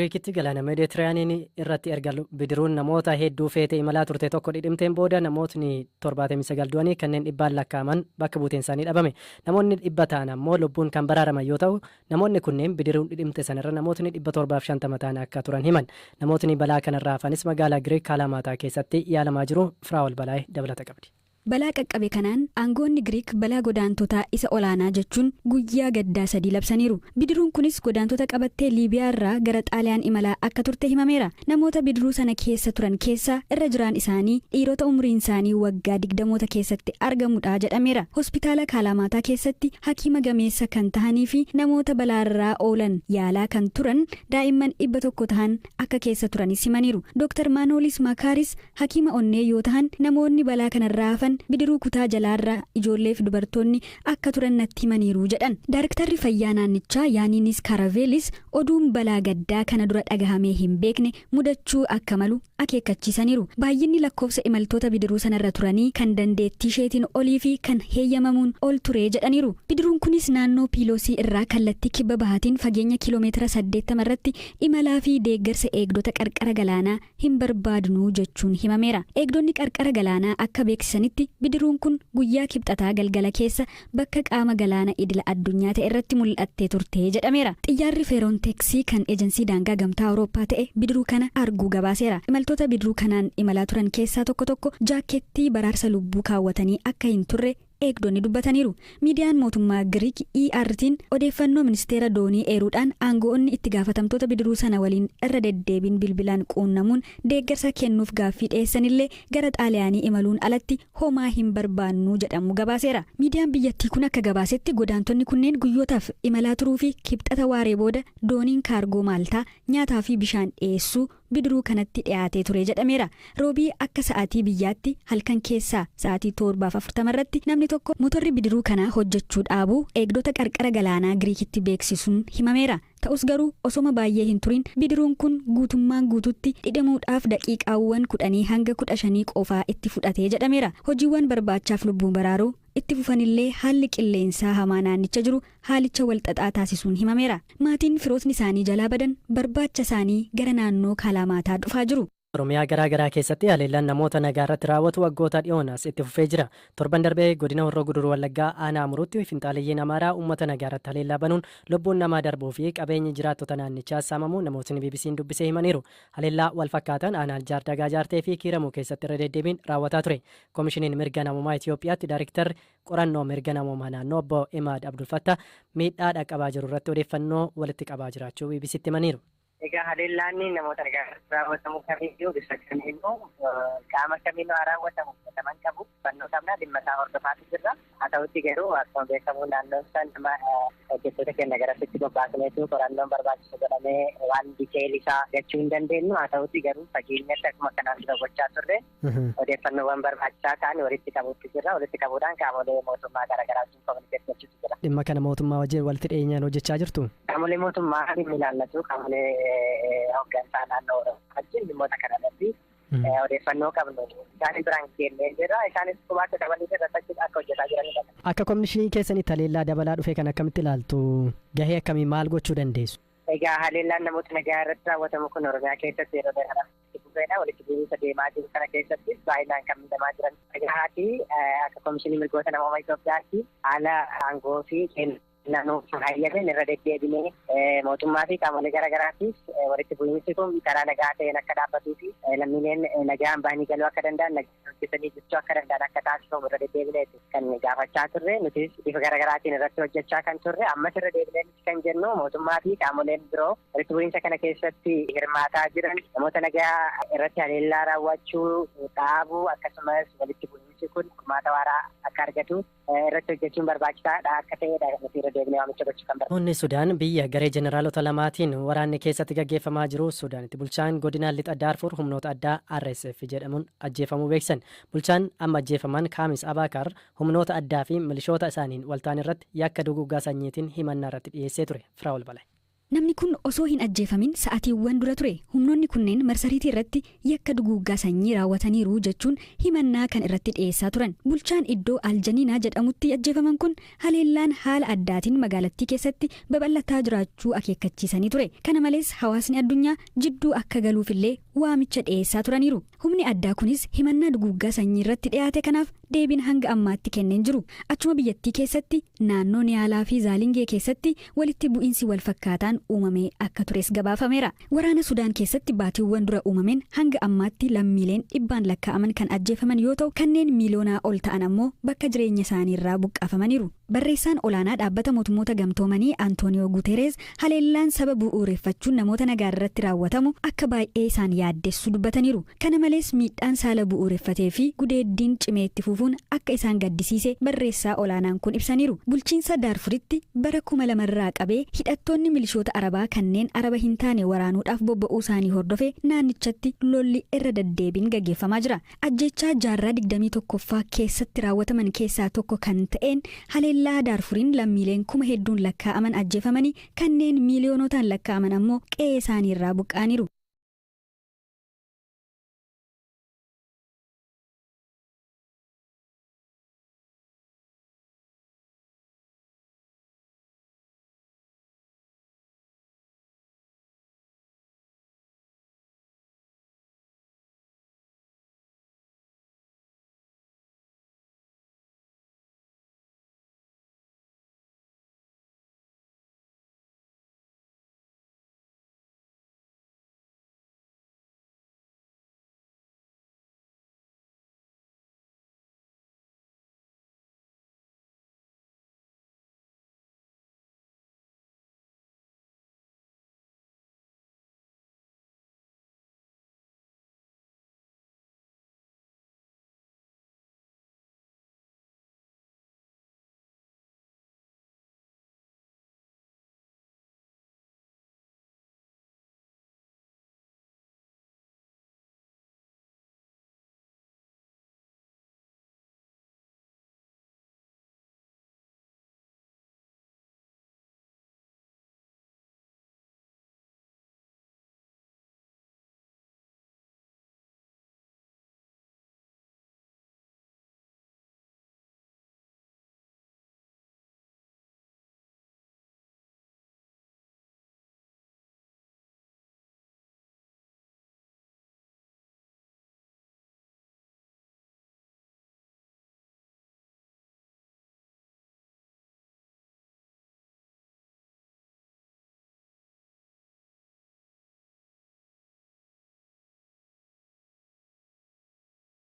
Giriikitti galaana Meeditiraaniin irratti erga bidiruun namoota hedduu feetee imalaa turte tokko dhidhimteen booda namootni 79 du'anii kanneen dhibbaan lakkaa'aman bakka buuteen isaanii dhabame. Namoonni 100 ta'an ammoo lubbuun kan baraaraman yoo ta'u, namoonni kunneen bidiruu dhidhimte sanarra namootni 750 ta'an akka turan himan. Namootni balaa kanarraa hafanis magaalaa Giriik Kaalamaataa keessatti yaalamaa jiru. Firaa'ol Balaay dabalata qabdi. Balaa qaqqabe kanaan aangoonni Giriik balaa godaantotaa isa olaanaa jechuun guyyaa gaddaa sadii labsaniiru. Bidiruun kunis godaantota qabattee Liibiyaa irraa gara Xaaliyaan imalaa akka turte himameera. Namoota bidiruu sana keessa turan keessaa irra jiraan isaanii dhiirota umuriinsaanii waggaa digdamoota keessatti argamudha jedhameera. Hospitaala Kaalaamaataa keessatti hakiima gameessa kan tahaniifi namoota balaarraa oolan yaalaa kan turan daa'imman 100 tahan akka keessa turanis himaniiru. Dr Maanoolis Maakaaris Hakiima onnee yoo tahan namoonni balaa kanarraa hafan bidiruu kutaa jalaarra ijoolleefi dubartoonni akka turan natti himaniiru jedhan. Daariktarri fayyaa naannichaa Yaaniinis Kaaraveelis oduun balaa gaddaa kana dura dhagahamee hin beekne mudachuu akka malu akeekkachiisaniiru. Baayyinni lakkoofsa imaltoota bidiruu sanarra turanii kan dandeettiisheetiin oliifi kan heeyyamamuun ol ture jedhaniiru. Bidiruun kunis naannoo Piiloosii irraa kallattii kibba bahaatiin fageenya kiiloomeetira 80 irratti imalaafi deeggarsa eegdota qarqara galaanaa hin barbaadnu jechuun himameera. Eegdonni qarqara galaanaa akka beeksisanitti bidiruun kun guyyaa Kibxataa galgala keessa bakka qaama galaana idila addunyaa ta'erratti mul'attee turte jedhameera. Xiyyaarri Feeroonteeksii kan Ejensii Daangaa Gamtaa Awurooppaa ta'e bidiruu kana arguu gabaaseera. Imaltoota bidiruu kanaan imalaa turan keessaa tokko tokko jaakkeettii baraarsa lubbuu kaawwatanii akka hin turre eegdonni dubbataniiru. Miidiyaan mootummaa Giriik ERT'n odeeffannoo ministeera doonii eeruudhaan aanga'oonni itti gaafatamtoota bidiruu sana waliin irra deddeebiin bilbilaan quunnamuun deeggarsa kennuuf gaaffii dhiyeessanillee gara Xaaliyaanii imaluun alatti homaa hin barbaannu jedhamuu gabaaseera. Miidiyaan biyyattii kun akka gabaasetti godaantonni kunneen guyyootaaf imalaa turuufi Kibxata waaree booda dooniin kaargoo Maaltaa nyaataa fi bishaan dhiyeessuu bidiruu kanatti dhiyaatee ture jedhameera. Roobii akka sa'aatii biyyaatti halkan keessaa sa'aatii 7:40 irratti namni tokko motorri bidiruu kanaa hojjechuu dhaabuu eegdota qarqara galaanaa Giriikitti beeksisuun himameera. Ta'us garuu osoma baay'ee hin turin bidiruun kun guutummaan guutuutti dhidhimuudhaaf daqiiqaawwan kudhanii hanga 15 qofaa itti fudhate jedhameera. Hojiiwwan barbaachaaf lubbuu baraaruu itti fufanillee haalli qilleensaa hamaa naannicha jiru haalicha walxaxaa taasisuun himameera. Maatiin firootni isaanii jalaa badan barbaacha isaanii gara naannoo Kaalaamaataa dhufaa jiru. Oromiyaa garaa garaa keessatti haleellaan namoota nagaa irratti raawwatu waggoota dhiyoon as itti fufee jira. Torban darbe godina Horroo Guduruu Wallaggaa aanaa Amuruutti finxaaleyyiin Amaaraa uummata nagaa irratti haleellaa banuun lubbuun namaa darbuu fi qabeenyi jiraattota naannichaas saamamuu namootni BBC'n dubbise himaniiru. Haleellaa wal fakkaataan aanaa Jaardagaa Jaartee fi Kiiramuu keessatti irra deddeebiin raawwataa ture. Komishiniin Mirga Namoomaa Itiyoophiyaatti Daariktarri Qorannoo Mirga Namoomaa Naannoo Obbo Imaad Abdulfattah miidhaa dhaqqabaa jiru irratti odeeffannoo walitti qabaa jiraachuu BBCtti himaniiru. Egaa haleellaan namoota nagaa irratti raawwatamu kamiyyuu bifa kamiinuu qaama kamiinuu haa raawwatamu fudhatama hin qabu. Hubannoo qabna dhimma isaa hordofaatu jirra. Haa ta'utti garuu akkuma beekamu naannoon san nama hojjettoota keenya garasitti bobbaasneetu qorannoon barbaachisu godhamee waan detail isaa gachuu hin dandeenyu. Haa ta'utti garuu fageenyatti akkuma kanaan dura gochaa turre odeeffannoowwan barbaachisaa ta'an walitti qabuutti jirra. Walitti qabuudhaan qaamolee mootummaa garaagaraa wajjin communicate gochuutu jira. Dhimma kana mootummaa wajjin walitti dhiyeenyaan hojjechaa jirtuu? Qaamolee mootummaa dhimmi ilaallatu qaamolee hoggansaa naannoo Oromiyaa wajjin dhimmoota kana irratti odeeffannoo qabnu isaan biraan geennee jirra. Isaanis quba akka qabanii fi irratti akka hojjetaa jiranidha. Akka komishinii keessanitti haleellaa dabalaa dhufe kana akkamitti ilaaltu? Gahee akkamii maal gochuu dandeessu? Egaa haleellaan namoota nagaa irratti raawwatamu kun Oromiyaa keessatti yeroo dheeraadhaaf itti fufeedha. Walitti bu'iinsa deemaa jiru kana keessattis baay'inaan kan miidhamaa jiran nagahaati. Akka Komishinii Mirgoota Namoomaa Itoophiyaatti haala aangoo fi kennaa nuuf hayyameen irra deddeebinee mootummaa fi qaamolee garaagaraatiif walitti bu'iinsi kun karaa nagaa ta'een akka dhaabbatuu fi lammiileen nagaan bahanii galuu akka danda'an nagaan hojjetanii jechuu akka danda'an akka taasifamu irra deddeebineeti kan gaafachaa turre. Nutis bifa garaagaraatiin irratti hojjechaa kan turre ammas irra deebinee kan jennu mootummaa fi qaamoleen biroo walitti bu'iinsa kana keessatti hirmaataa jiran namoota nagaa irratti haleellaa raawwachuu dhaabuu akkasumas walitti bu'iinsi kun furmaata waaraa akka argatu irratti hojjechuun barbaachisaadha akka ta'edha nuti irra deebinee waamicha gochuu kan barbaannu. Humni Sudaan biyya garee jeneraalota lamaatiin waraanni keessatti gaggeeffamaa jiru Sudaanitti bulchaan godina Lixa Daarfur humnoota addaa RSF jedhamuun ajjeefamuu beeksisan. Bulchaan amma ajjeefaman Kaamis Abaakaar humnoota addaa fi milishoota isaaniin walta'an irratti yakka duguuggaa sanyiitiin himannaa irratti dhiyeessee ture. Firaa'ol Balay. Namni kun osoo hin ajjeefamin sa'aatiiwwan dura ture humnoonni kunneen marsariitii irratti yakka duguuggaa sanyii raawwataniiru jechuun himannaa kan irratti dhiyeessaa turan. Bulchaan iddoo Aljaniinaa jedhamutti ajjeefaman kun haleellaan haala addaatiin magaalattii keessatti babal'ataa jiraachuu akeekkachiisanii ture. Kana malees hawaasni addunyaa jidduu akka galuufillee waamicha dhiyeessaa turaniiru. Humni addaa kunis himannaa duguuggaa sanyii irratti dhiyaate kanaaf deebiin hanga ammaatti kenneen jiru. Achuma biyyattii keessatti naannoo Niyaalaa fi Zaalingee keessatti walitti bu'iinsi wal fakkaataan uumamee akka tures gabaafameera. Waraana Sudaan keessatti baatiiwwan dura uumameen hanga ammaatti lammiileen dhibbaan lakkaa'aman kan ajjeefaman yoo ta'u, kanneen miiliyoonaa ol ta'an ammoo bakka jireenya isaaniirraa buqqaafamaniiru. Barreessaan olaanaa Dhaabbata Mootummoota Gamtoomanii Antooniyoo Guutereez haleellaan saba bu'uureffachuun namoota nagaa irratti raawwatamu akka baay'ee isaan yaaddessu dubbataniiru. Kana malees miidhaan saala bu'uureffatee fi gudeeddiin cimee itti fufuun akka isaan gaddisiise barreessaa olaanaan kun ibsaniiru. Bulchiinsa Daarfuritti bara 2000 irraa qabee hidhattoonni milishoota Arabaa kanneen Araba hin taane waraanuudhaaf bobba'uu isaanii hordofee naannichatti lolli irra deddeebiin gaggeeffamaa jira. Ajjeechaa jaarraa 21ffaa keessatti raawwataman keessaa tokko kan ta'een haleellaa Daarfuriin lammiileen kuma hedduun lakkaa'aman ajjeefamanii kanneen miiliyoonotaan lakkaa'aman ammoo qe'ee isaaniirraa buqqa'aniiru.